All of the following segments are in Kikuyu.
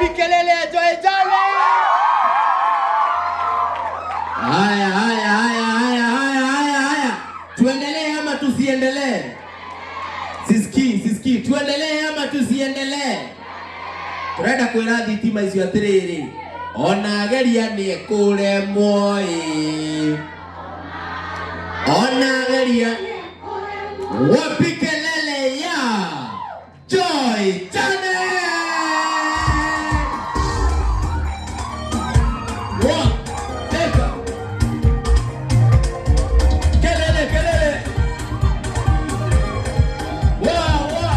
Wapi kelele ya Joy Jale? Haya, haya, haya, haya, haya, haya, haya. Tuendelee ama tusiendelee? Sisikii, sisikii. Tuendelee ama tusiendelee? Turenda kwĩra thitima icio atĩrĩrĩ, ona geria nĩ ekũremwo ĩ. Ona geria. Wapi kelele ya Joy Channel? One, teka. Kelele, kelele. Wa, wa.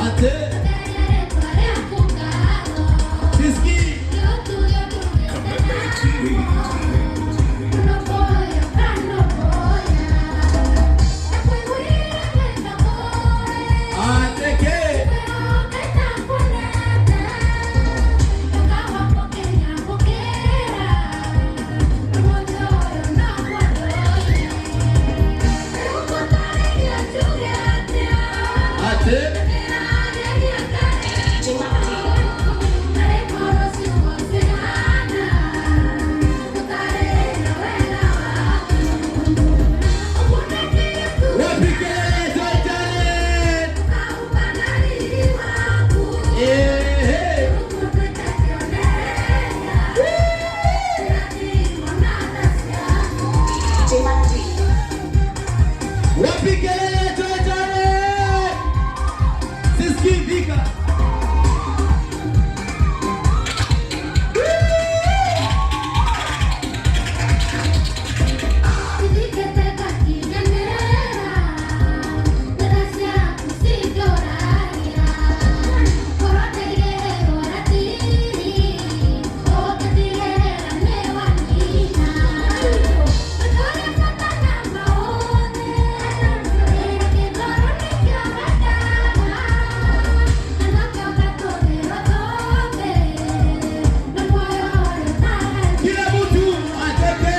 Ate. Sisikii. Kameme TV. Ateke. Ate. Wapi kelele ya Joy Channel? Eh, Wapi kelele ya Joy Channel? Sisikii Thika. Kila mtu ateke.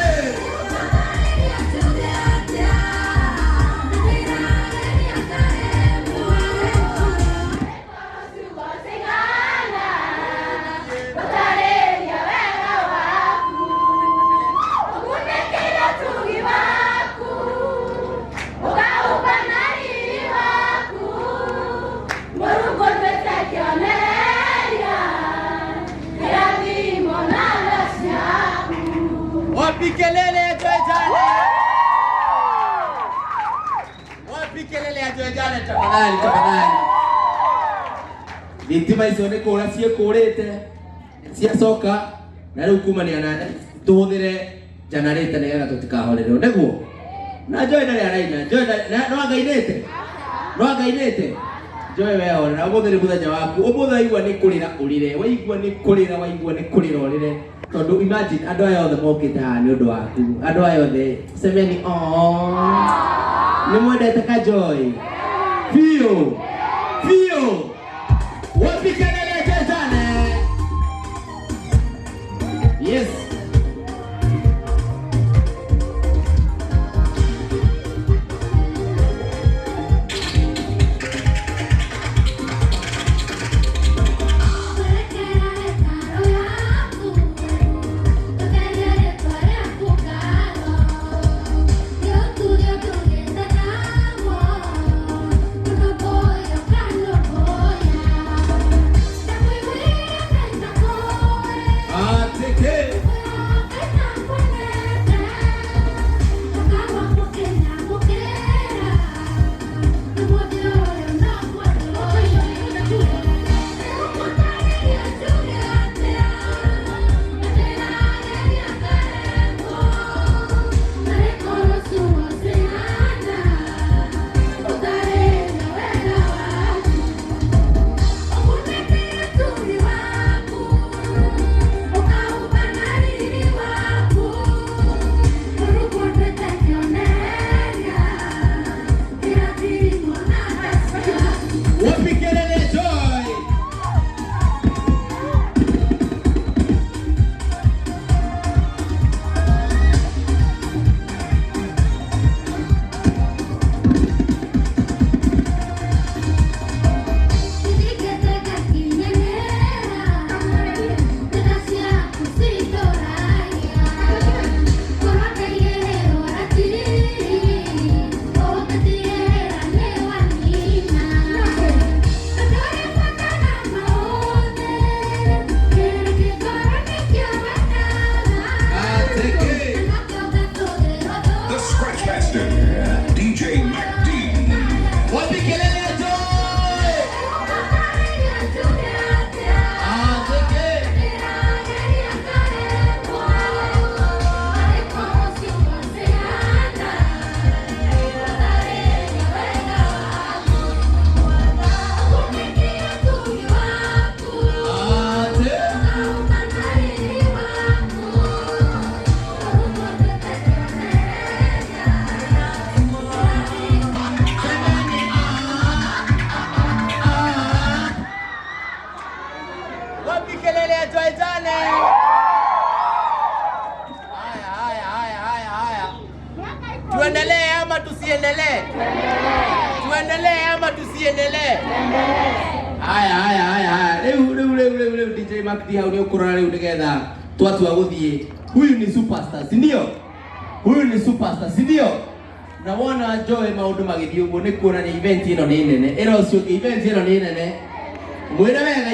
Wapi kelele ya Joy Channel? Wapi kelele ya Joy Channel tafadhali, tafadhali. Thitima icio nĩ kũra ciĩkũrĩte ciacoka na rĩu kumania na tũhũthĩre generator nĩgetha tũtikahorerwo nĩguo na Joy ndarĩ araina. Joy no angainĩte, no angainĩte. Joy, wehorera, ũmũthĩ nĩ mũthenya waku. Ũmũthĩ waigua nĩ kũrĩra ũrĩre, waigua nĩ kũrĩra, waigua nĩ kũrĩra ũrĩre, tondũ imagine andũ aya othe mokĩte haha nĩ ũndũ waku. Andũ aya othe semeni nĩ mwendete ka Joy biũ biũ. Wapi kelele ya Joy Channel? Yes. Tuendelee ama tusiendelee? Tuendelee ama tusiendelee? Haya, haya, haya, haya. Rĩu rĩu rĩu rĩu rĩu DJ Mark D hau nĩ ũkũrora rĩu nĩgetha twatua gũthiĩ. Huyu ni superstar, si ndio? Huyu ni superstar, si ndio? Na wona Joy maũndũ magĩthiĩ ũguo nĩ kuonania event ĩno nĩ nene. Ĩra ũcio ũngĩ event ĩno nĩ nene. Mwĩre wega.